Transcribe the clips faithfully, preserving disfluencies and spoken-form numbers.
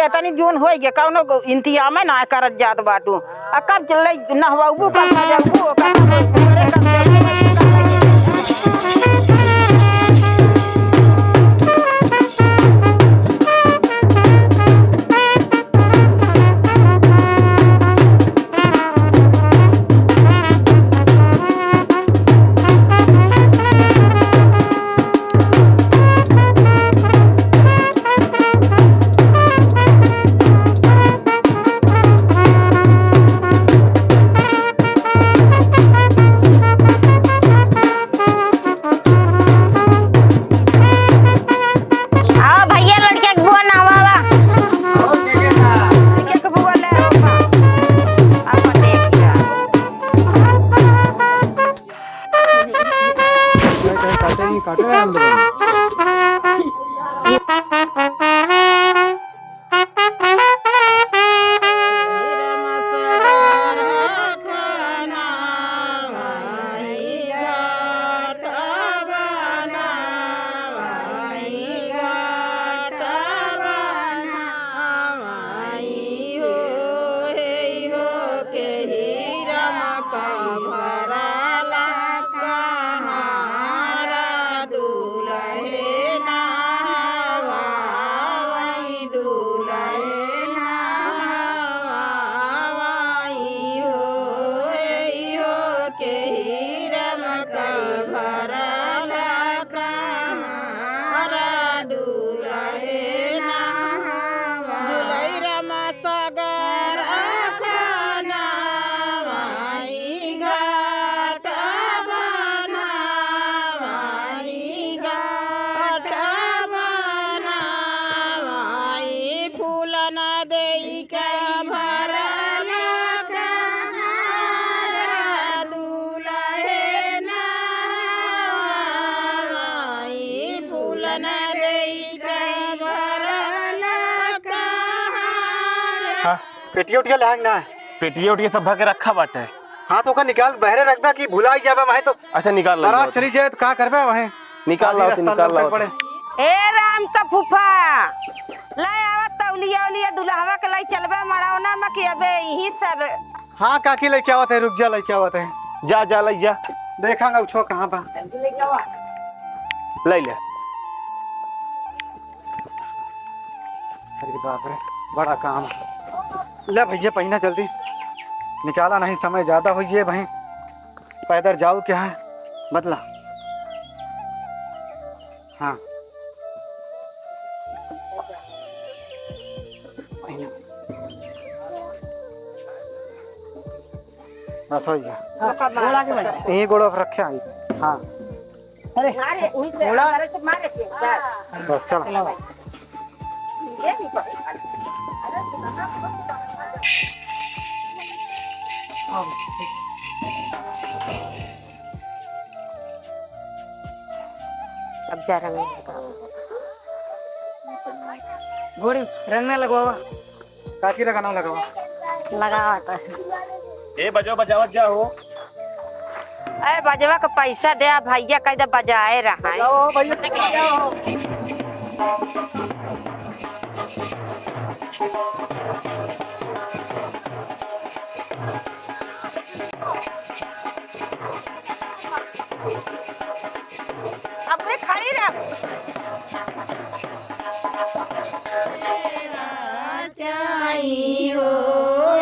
तनी जून होइ गे, कउनो इंतजाम ना करत जात बाटू। आ कब चले नहवाबू, कब सजाबू, कब घरे, कब जाबू। आओ भइया, लड़किया के बुआ ना आवा, आवा। लड़किया के बुआ ले आओ, आवा। आपन देख के आओ। काटे नहीं, काटे रहे हम लोग। हाँ, पेटिया उटिया लाग ना। पेटिया उटिया सब भर के रखा बाटे। हाँ, तो ओका निकाल, बहरे रखबा कि भुलाई जाबे वहीं तो। अच्छा, निकाल लो, बारात निकाल लो। चली जाए तो का करबे वहीं? निकाल आधी लाओ, रास्ता निकाल लौटे लाओ। पड़े। ए राम का फूफा, ले आवा तौलिया उलिया दुल्हवा के ले चलबे मड़ौना में कि अबे यही सब। हाँ काकी, लेके आवत है, रुक जा, लेके आवत है। जा, जा, ले जा। देखांगा उछो कहाँ बा। ले ले। अरे बाप रे, बड़ा काम। ले भइया, पहिना जल्दी निकाला, नहीं समय ज्यादा होइ जाए भाई। पैदल जाओ क्या है, बदला। हाँ। बस हो गया। हाँ, गोड़ा के भाई। यही गोड़ा पर रखे आई। हाँ। अरे, गोड़ा। बस, चल। अब जा रंग लगावा। गोरी, रंग ना लगवावा। काकी रंग ना लगावा। लगावा तो। ए, बजवा बजावत जा हो। ए, बजवा का पैसा दे, भइया कह दे बजाए रहा है। बजाओ भइया, बजाओ। अबे खड़ी रह। चाही हो,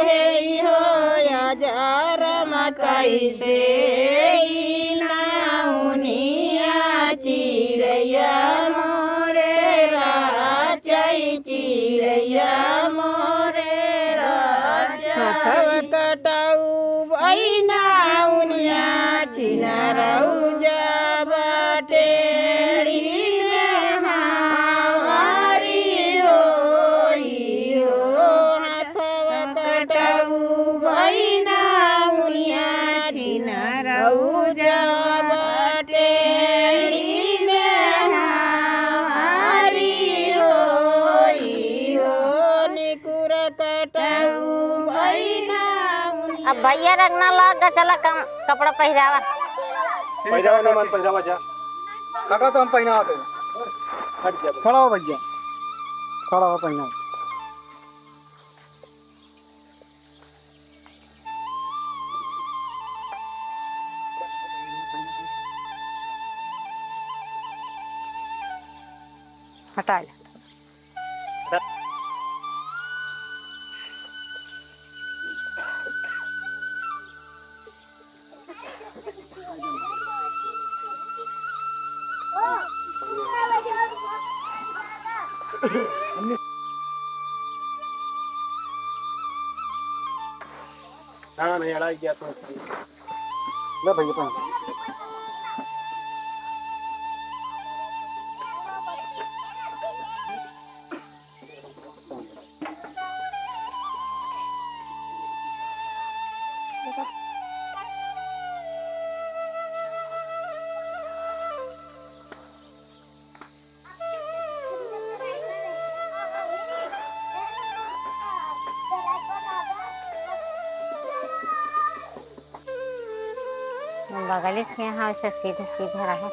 हे हो, या जारम कैसे ई नाउनिया चिरैया मोरे राचै चिरैया मोरे राचै। हथवा कटाऊ बैना उनिया छिनरऊ जब टेढ़ी में हमारी होई हो। हथवा कटाऊ बैना उनिया छिनरऊ जब टेढ़ी में हमारी होई हो। निकुर कटाऊ बैना उनिया। अब भइया रंग ना लाग, चला कम कपड़ा पहिरावा। पहिरावा ना मत पहिरावा जा। काका तो हम पहिनावत है। हट जा। खड़ा हो भइया। खड़ा हो पहिनावा। हटा ले। हाँ, नहीं, अड़ा गया तो। ले भैया, पानी। बगली के यहाँ वैसे सीधे सीधे रहे।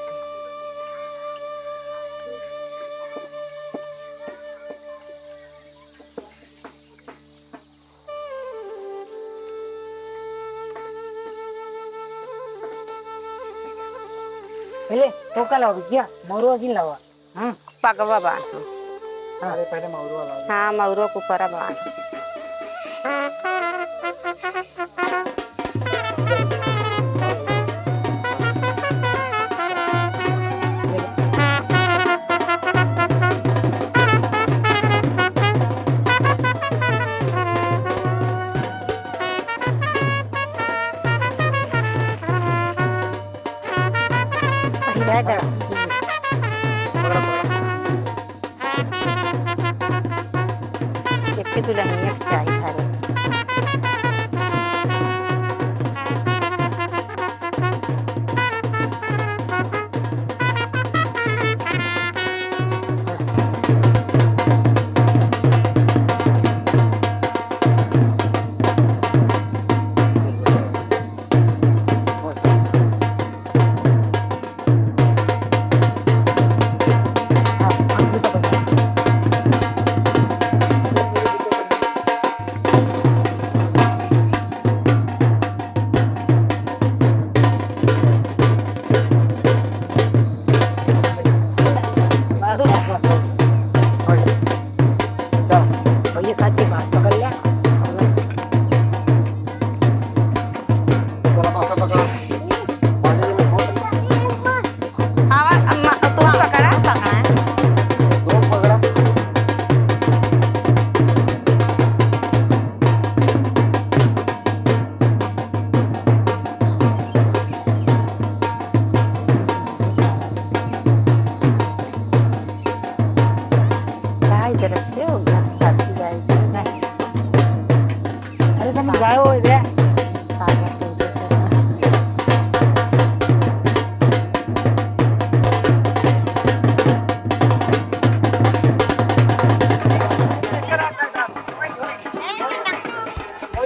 पहले तो का लावा भैया, मौरवा जिन लावा। हाँ। पगवा बा। हाँ। अरे, पहले मौरवा लावा। हाँ, मौरवा के ऊपर बा। पहिला जा। पकड़ा, पकड़ा। एक दुल्हनिया के चाही घरे। आवा, अम्मा, तू पकड़ा, पकड़ा है। गाय के रखे हो गया, साथी गाय के। अरे, तुम गाय हो इधर।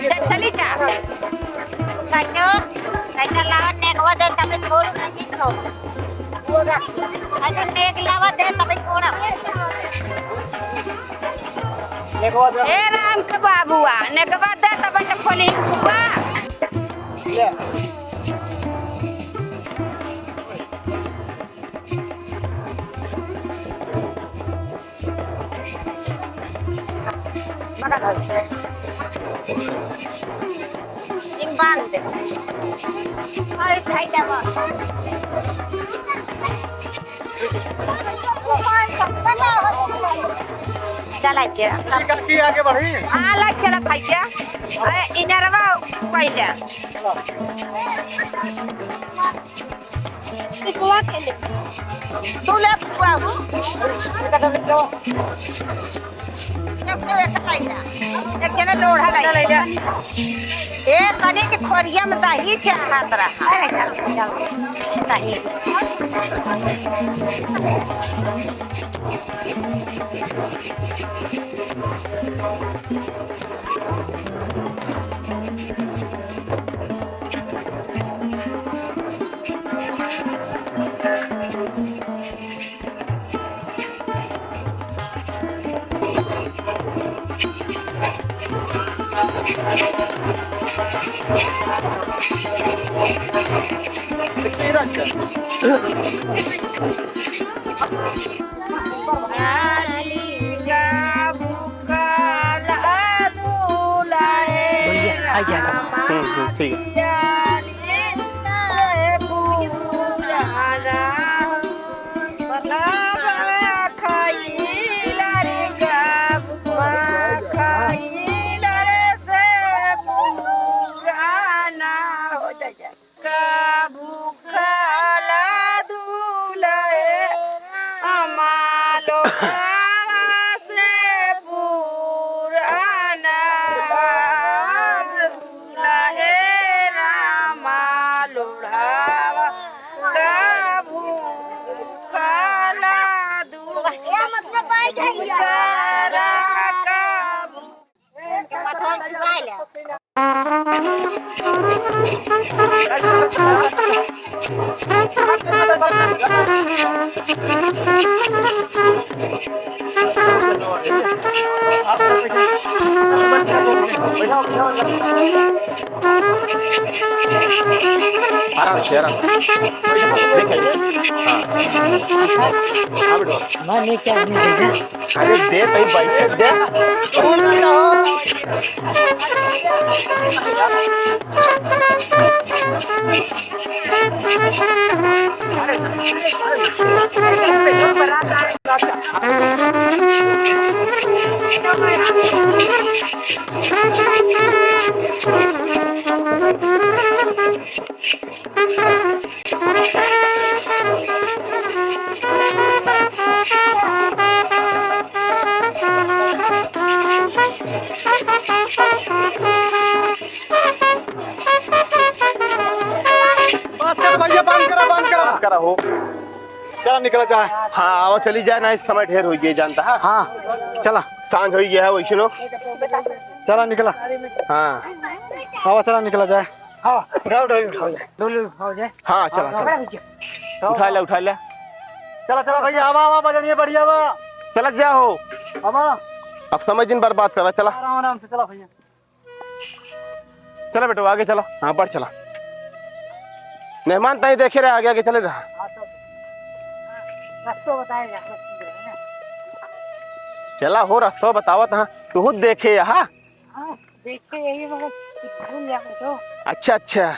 इधर चली जा। काटो, काटो लावा, नेगवा दे, तबे छोड़, नहीं छोड़। अच्छा, नेग लावा दे, तबे छोड़। नेगवा दे। ए राम के बाबुआ, नेगवा दे, तबे तो खोली हुआ। ले। इन बांध दे। अरे भाई, क्या बात? चला के। काकी, आगे बढ़ी। हाँ, लग चला भैया। अरे, इनरवा पहले। पिकुआ के ले। तू ले पिकुआ। एक जने लोढ़ा लाई। ए, तनी के खोरिया में दही चाहत रहा। अरे, चल, चल, दही। भैया, आ गया। हम्म, हम्म, ठीक है। का भूखला दुलहे हमालो से पुराना दुलहे रामा लोढ़ावा का भूखला दुलहे का भू- आराम से, आराम से। हाँ। हाँ, बेटा। मैं लेके आदमी भेजा। अरे दे भाई, बैठ दे। बस कर भैया, बंद करा, बंद करा। करा हो। चला निकला जाए। हाँ, आओ चली जाए ना, इस समय ढेर होइ गए जानता है। हाँ, चला। सांझ होइ गया है वैसे नो। चला निकला। हाँ। आओ चला निकला जाए। हाँ, उठाओ, डोली उठाओ जाए। डोली उठाओ जाए। हाँ, चला, हाँ, चला। उठा ले, उठा ले। चला, चला भैया, आवा, आवा, बजनिया बढ़िया बा। चला जा हो। आवा। अब समय जिन बर्बाद करा, चला। आराम, आराम से चला भैया। चला बेटो, आगे चला। हाँ, बढ़ चला। मेहमान ताई देखे रहे, आगे, आगे चले रहा। हाँ, तो रस्तो बताए जा, रस्तो जो है ना। चला हो, रस्तो बतावत हाँ। तू देखे यहाँ। हाँ, देखे यही मगर भूल गया मैं तो। अच्छा, अच्छा।